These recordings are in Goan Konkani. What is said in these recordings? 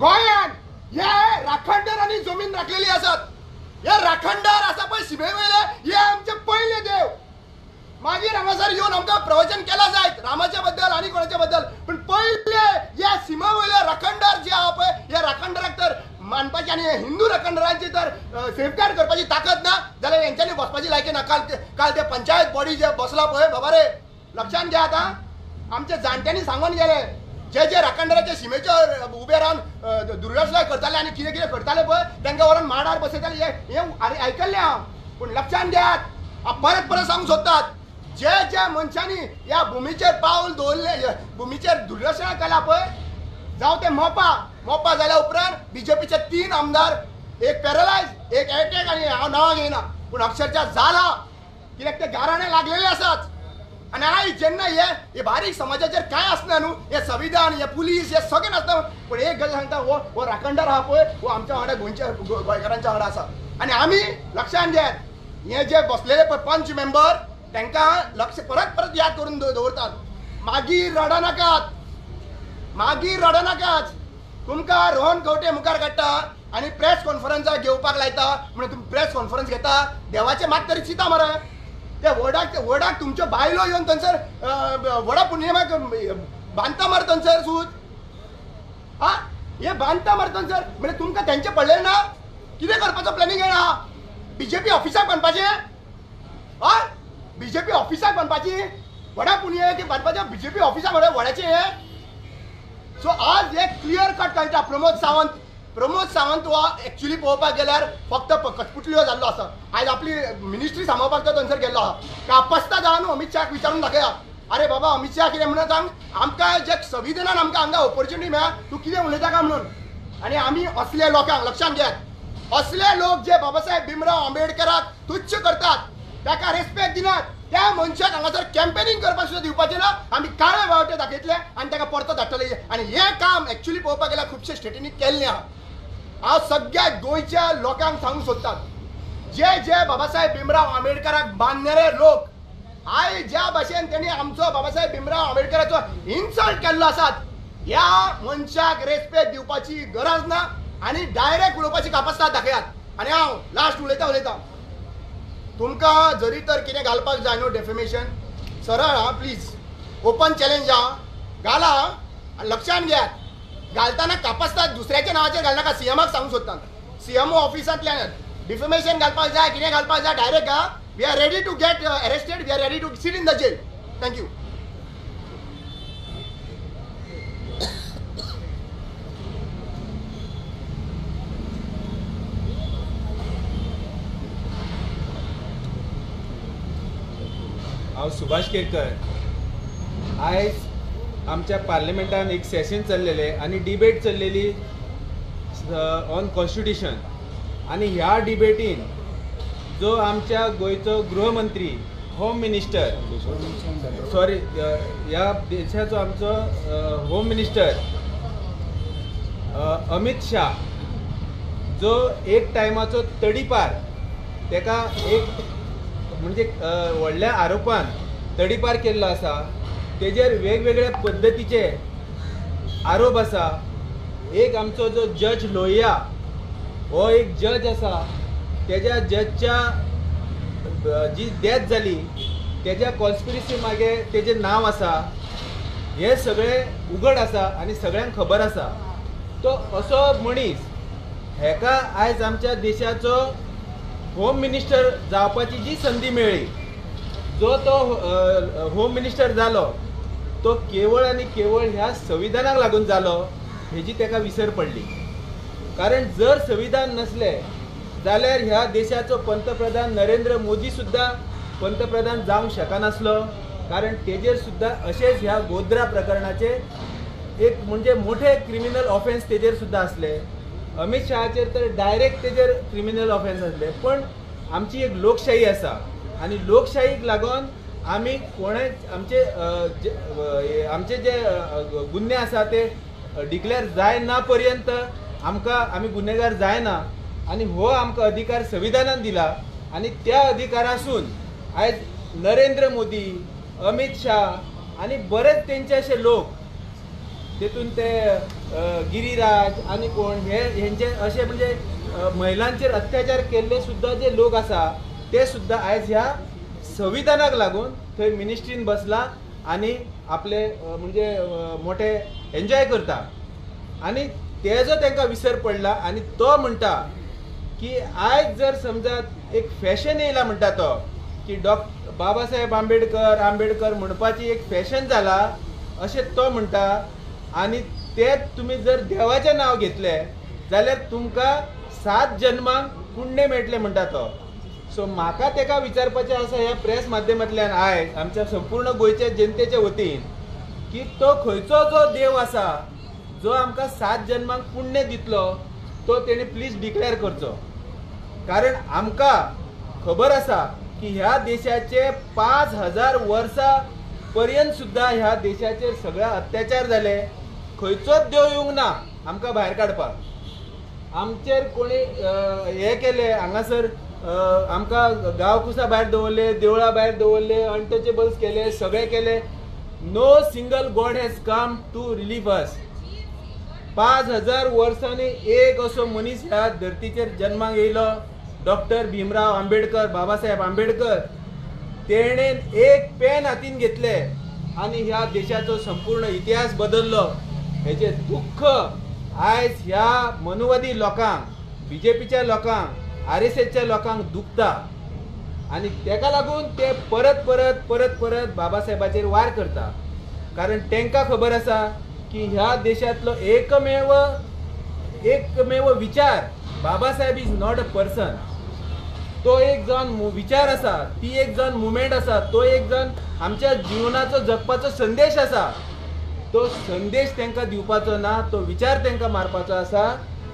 गोंयान हे राखणदारांनी जमीन राखलेली आसात. हे राखणदार आसा पळय शिमे वयले, हे आमचे पयले देव. मागीर हांगासर येवन आमकां प्रवचन केला जायत रामाच्या बद्दल आनी कोणाच्या बद्दल, पूण पयले ह्या सिमा वयले राखणदार जे आहा पळय, ह्या राखणदाराक तर मानपाची आनी हिंदू राखणदारांची तर सेफगार्ड करपाची ताकद ना जाल्यार हेंच्यांनी बसपाची लायकी ना. काल काल ते पंचायत बॉडी जे बसला पळय, बाबा रे लक्षांत घ्या. आतां आमच्या जाणट्यांनी सांगून गेले, जे जे राखणदाराच्या शिमेचेर उबे रावन दुर्दशा करताले आनी कितें कितें करताले पळय, तांकां व्हरून माडार बसयताले. हें आयकल्लें हांव, पूण लक्षांत घेयात, हांव परत परत सांगूंक सोदतात, जे जे मनशांनी ह्या भुमीचेर पावल दवरले, भुमीचेर दुर्दशा केला पळय, जावं ते मोपा, मोपा जाल्या उपरांत बीजेपीचे 3 आमदार, एक पॅरलायज, एक एटॅक, आनी हांव नांवां घेयना, पूण अक्षरशा जाला कित्याक ते गाराणे लागलेले आसात. आनी आयज जेन्ना हे बारीक समाजाचेर कांय आसना न्हू, हे संविधान, हे पुलीस, हे सगळें नासता, पूण एक गजाल सांगता, हो हो राखणदार आहा पळय, हो आमच्या वांगडा गोंयच्या गोंयकारांच्या वांगडा आसा. आनी आमी लक्षांत घेयात, हे जे बसलेले पळय पंच मेंबर, तांकां लक्ष परत परत याद करून दवरतात. मागीर रडनाकात, मागीर रडनाकात. तुमकां रोहन खंवटे मुखार काडटा आनी प्रेस कॉन्फरन्साक घेवपाक लायता म्हणून तुमी प्रेस कॉन्फरन्स घेता. देवाचें मात तरी चिंता मरे. ते वडाक वडाक तुमच्यो बायलो येवन थंयसर वडा पुर्णिमाक बांदता मरे थंयसर सूत. आ हे बांदता मरे थंयसर, म्हणजे तुमकां तेंचें पडलें ना? कितें करपाचो प्लॅनिंग येना? बीजेपी ऑफिसाक बांदपाचें? हय, बीजेपी ऑफिसाक बांदपाची वडा पुर्णिमेक बांदपाचें बीजेपी ऑफिसाक वडाचें हें. सो आज हे क्लियर कट कळटा. प्रमोद सावंत, प्रमोद सावंत हो एक्चुअली पळोवपाक गेल्यार फक्त कठपुतळ्यो जाल्लो आसा. आयज आपली मिनिस्ट्री सांबाळपाक तो थंयसर गेल्लो आहा. कापस्ता जावन न्हू, अमीत शाहाक विचारून दाखया. अरे बाबा अमीत शाह कितें म्हणून सांग, आमकां जे संविधानान आमकां हांगा ऑपॉर्च्युनिटी मेळ्ळा, तूं कितें उलयता काय म्हणून. आनी आमी असले लोकांक लक्षांत घेयात, असले लोक जे बाबासाहेब भीमराव आंबेडकराक तुच्छ करतात, ताका रेस्पेक्ट दिनात, त्या मनशाक हांगासर कॅम्पेनिंग करपाक सुद्दां दिवपाचें ना. आमी काळे बावटे दाखयतले आनी ताका परतो धाडटले. आनी हें काम एक्चुअली पळोवपाक गेल्यार खुबशे स्टेटींनी केल्लें आहा. हांव सगळ्या गोंयच्या लोकांक सांगूंक सोदता, जे जे बाबासाहेब भीमराव आंबेडकराक बांदणारे लोक आयज ज्या भाशेन तेणी आमचो बाबासाहेब भीमराव आंबेडकराचो इन्सल्ट केल्लो आसात, ह्या मनशाक रेस्पेक्ट दिवपाची गरज ना आनी डायरेक्ट उलोवपाची कापस्ताद दाखयात. आनी हांव लास्ट उलयता उलयता, तुमकां जरी तर कितें घालपाक जाय न्हू डेफेमेशन, सरळ आं प्लीज, ओपन चॅलेंज आं, घाला आनी लक्षांत घेयात, घालतना कापस्ताद दुसऱ्याच्या नांवाचेर घालनाका. सीएमाक सांगूंक सोदता, सीएमओ ऑफिसांतल्यान डिफेमेशन घालपाक जाय, कितें घालपाक जाय डायरेक्ट आं. We are ready to get arrested, we are ready to sit in the jail. Thank you. हांव सुभाष केरकर. आयज आमच्या पार्लमेंटान एक सेशन चल्लेलें आनी डिबेट चल्लेली ऑन कॉन्स्टिट्युशन. आनी ह्या डिबेटीन जो आमच्या गोंयचो गृहमंत्री, होम मिनिस्टर, सॉरी, ह्या देशाचो आमचो होम मिनिस्टर अमित शाह, जो एक टायमाचो तडीपार, तेका एक म्हणजे व्हडल्या आरोपान तडीपार केल्लो आसा, तेजेर वेगवेगळ्या पद्दतीचे आरोप आसा. एक आमचो जो जज लोहिया हो एक जज आसा, तेज्या जजच्या जी डेथ जाली तेज्या कॉन्स्पिरसी मागे तेजें नांव आसा. हें सगळें उगड आसा आनी सगळ्यांक खबर आसा. तो असो मनीस हेका आयज आमच्या देशाचो होम मिनिस्टर जावपाची जी संदी मेळ्ळी, जो तो होम मिनिस्टर जालो तो केवळ आनी केवळ ह्या संविधानाक लागून जालो हेजी ताका विसर पडली. कारण जर संविधान नसलें जाल्यार ह्या देशाचो पंतप्रधान नरेंद्र मोदी सुद्दां पंतप्रधान जावंक शकनासलो. कारण तेजेर सुद्दां अशेंच ह्या गोध्रा प्रकरणाचे एक म्हणजे मोठे क्रिमिनल ऑफेन्स तेजेर सुद्दां आसले. अमित शहाचेर तर डायरेक्ट तेजेर क्रिमिनल ऑफेन्स आसले. पण आमची एक लोकशाही आसा आनी लोकशाहीक लागून आमी कोणे आमचे आमचे जे गुन्हे आसा ते डिक्लेअर जायना पर्यंत आमकां आमी गुन्हेगार जायना. आनी हो आमकां अधिकार संविधानान दिला आनी त्या अधिकारासून आयज नरेंद्र मोदी, अमित शाह आनी बरेच तेंचे अशे लोक तेतून ते गिरीराज आनी कोण हे हेंचे अशे म्हणजे महिलांचेर अत्याचार केल्ले सुद्दां जे लोक आसा ते सुद्दां आयज ह्या संविधानाक लागून थंय मिनिस्ट्रीन बसला आनी आपले म्हणजे मोठे एन्जॉय करता आनी तेजो तांकां विसर पडला. आनी तो म्हणटा की आयज जर समजा एक फॅशन येयला म्हणटा तो की डॉक्टर बाबासाहेब आंबेडकर आंबेडकर म्हणपाची एक फॅशन जाला अशें तो म्हणटा. आनी ते तुमी जर देवाचें नांव घेतलें जाल्यार तुमकां 7 जन्मांक पुण्य मेळटलें म्हणटा तो. सो म्हाका तेका विचारपाचें आसा ह्या प्रेस माध्यमांतल्यान आयज आमच्या संपूर्ण गोंयच्या जनतेच्या वतीन की तो खंयचो जो देव आसा जो आमकां 7 जन्मांक पुण्य दितलो तो तेणी प्लीज डिक्लेअर करचो. कारण आमकां खबर आसा की ह्या देशाचे 5000 वर्सां पर्यंत सुद्दां ह्या देशाचेर सगळे अत्याचार जाले, खंयचोच देव येवंक ना आमकां भायर काडपाक. आमचेर कोणी हे केले हांगासर आमकां गांवकुसा भायर दवरले, देवळा भायर दवरले, अनटचेबल्स केले, सगळे केले. No single god has come to relieve us. 5000 वर्सांनी एक असो मनीस ह्या धर्तीचेर जन्माक येयलो, डॉक्टर भीमराव आंबेडकर, बाबासाहेब आंबेडकर. तेणेन एक पेन हातीन घेतले आनी ह्या देशाचो संपूर्ण इतिहास बदललो. हेजें दुख्ख आयज ह्या मनुवादी लोकांक, बीजेपीच्या लोकांक, आरएसएसच्या लोकांक दुखता आनी तेका लागून ते परत परत परत परत बाबासाहेबाचेर वार करता. कारण तांकां खबर आसा की ह्या देशांतलो एकमेव एकमेव विचार Babasaheb is not a person. तो एक जावन विचार आसा, ती एक जावन मुवमेंट आसा, तो एक जावन आमच्या जिवनाचो जगपाचो संदेश आसा. तो संदेश तांकां दिवपाचो ना, तो विचार तांकां मारपाचो आसा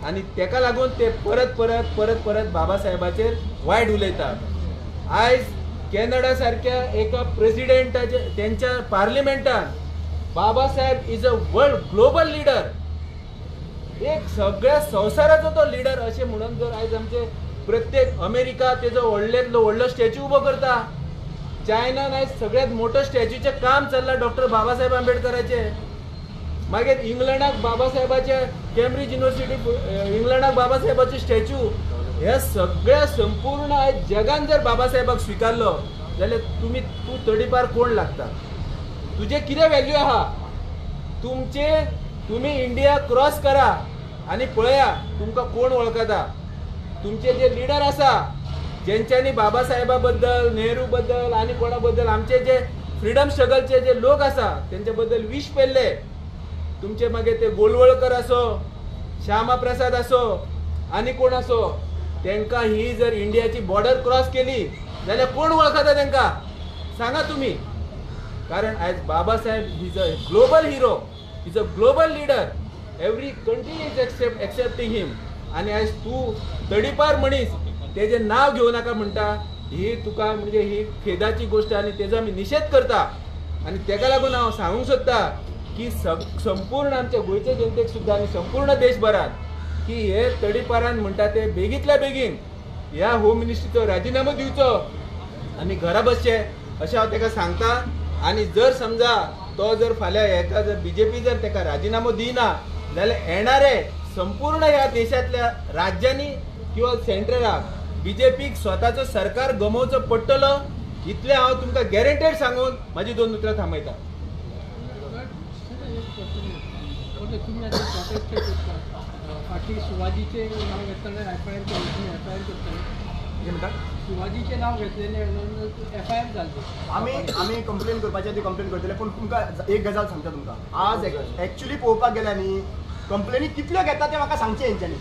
आनी तेका लागून ते परत परत परत परत बाबासाहेबाचेर वायट उलयता. आयज कॅनडा सारक्या एका प्रेसिडेंटाचे तेंच्या पार्लिमेंटान Babasaheb is a world global leader, एक सगळ्या संवसाराचो तो लिडर अशें म्हणून जर आयज आमचे प्रत्येक अमेरिका तेजो व्हडल्यांतलो व्हडलो स्टॅच्यू उबो करता, चायनान आयज सगळ्यांत मोठो स्टॅच्यूचें काम चल्लां डॉक्टर बाबासाहेब आंबेडकराचें. मागीर इंग्लंडाक बाबासाहेबाचे कॅम्ब्रिज युनिवर्सिटी इंग्लंडाक बाबासाहेबाचे स्टॅच्यू. हे सगळ्या संपूर्ण आयज जगान जर बाबासाहेबाक स्विकारलो जाल्यार तुमी तूं तडीपार कोण लागता, तुजें कितें व्हॅल्यू आहा? तुमचे तुमी इंडिया क्रॉस करा आनी पळया तुमकां कोण वळखता. तुमचे जे लिडर आसा जेंच्यांनी बाबासाहेबा बद्दल, नेहरू बद्दल आनी कोणा बद्दल आमचे जे फ्रिडम स्ट्रगलचे जे लोक आसा तेंचे बद्दल विश पेल्ले, तुमचे मागीर ते गोलवळकर आसो, श्यामा प्रसाद आसो आनी कोण आसो, तेंकां ही जर इंडियाची बॉर्डर क्रॉस केली जाल्यार कोण वळखता तेंकां सांगा तुमी. कारण आयज Babasaheb is a global hero, is a global leader, every country is accepting him. आनी आयज तूं तडीपार मनीस तेजें नांव घेवं नाका म्हणटा, ही तुका म्हणजे ही खेदाची गोश्ट आनी तेजो आमी निशेध करता. आनी तेका लागून हांव सांगूंक सोदता की संपूर्ण आमच्या गोंयच्या जनतेक सुद्दां आनी संपूर्ण देशभरात की हे तडीपारान म्हणटा ते बेगींतल्या बेगीन ह्या होम मिनिस्ट्रीचो राजिनामो दिवचो आनी घरा बसचें अशें हांव तेका सांगता. आनी जर समजा तो जर फाल्यां हेका जर बीजेपी जर तेका राजिनामो दिना जाल्यार येणारे संपूर्ण ह्या देशांतल्या राज्यांनी किंवा सेंट्रलाक बीजेपीक स्वताचो सरकार गमोवचो पडटलो इतलें हांव तुमकां गॅरंटेड सांगून म्हाजी 2 उतरां थांबयता. शिवाजीचे नाव घेतलें एफ I R करतले म्हणटा, शिवाजीचें नाव घेतलेलें एफ I R जाल्लें. आमी आमी कंप्लेन करपाचें ती कंप्लेन करतले. पूण तुमकां एक गजाल सांगता तुमकां, आज एक्चुली पळोवपाक गेल्यार न्ही कंप्लेनी कितल्यो घेता तें म्हाका सांगचें हेंच्यांनी.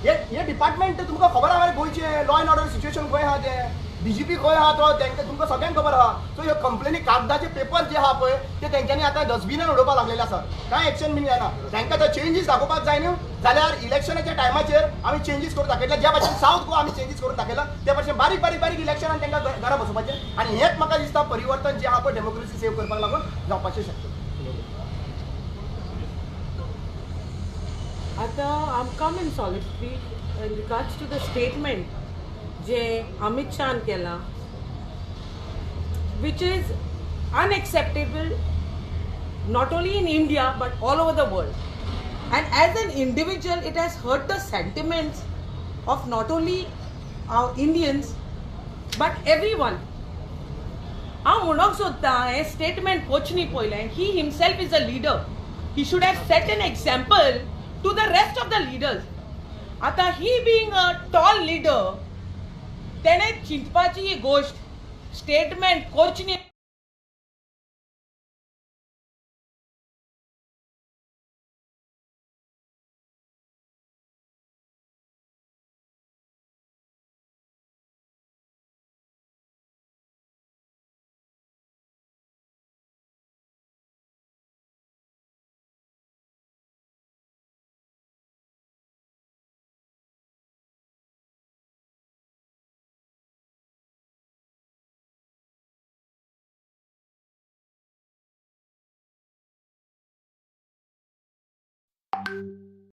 हे डिपार्टमेंट तुमकां खबर आहा मरे, गोंयचें लॉ एंड ऑर्डर सिच्युएशन खंय आहा तें, डीजीपी खंय आहा तो, तेंकां तुमकां सगळ्यांक खबर आहा. सो ह्यो कंप्लेनी कागदाचे पेपर जे आहा पळय ते तेंच्यांनी आतां डस्टबिनान उडोवपाक लागलेले आसा. कांय एक्शन बीन जायना, तांकां जर चेंजीस दाखोवपाक जाय न्हू जाल्यार इलेक्शनाच्या टायमाचेर आमी चेंजीस करून दाखयतले. ज्या भाशेन सावथ गोवा आमी चेंजीस करून दाखयला त्या भाशेन बारीक बारीक बारीक इलेक्शनान तांकां घरा बसोवपाचें. आनी हेंच म्हाका दिसता परिवर्तन जें आहा पळय डेमोक्रेसी सेव करपाक लागून जावपाचें शकता. आतां आम come in solitary in regards to the statement जे अमित शाहन केलां, which is unacceptable not only in India but all over the world. And as an individual it has hurt the sentiments of not only our Indians but everyone. हांव म्हणूंक सोदतां हें स्टेटमेंट कोचनी पळयलें, he himself is a leader, he should have set an example to the rest of the leaders. आतां he being a tall leader तेणें चिंतपाची ही गोश्ट स्टेटमेंट कोचनी.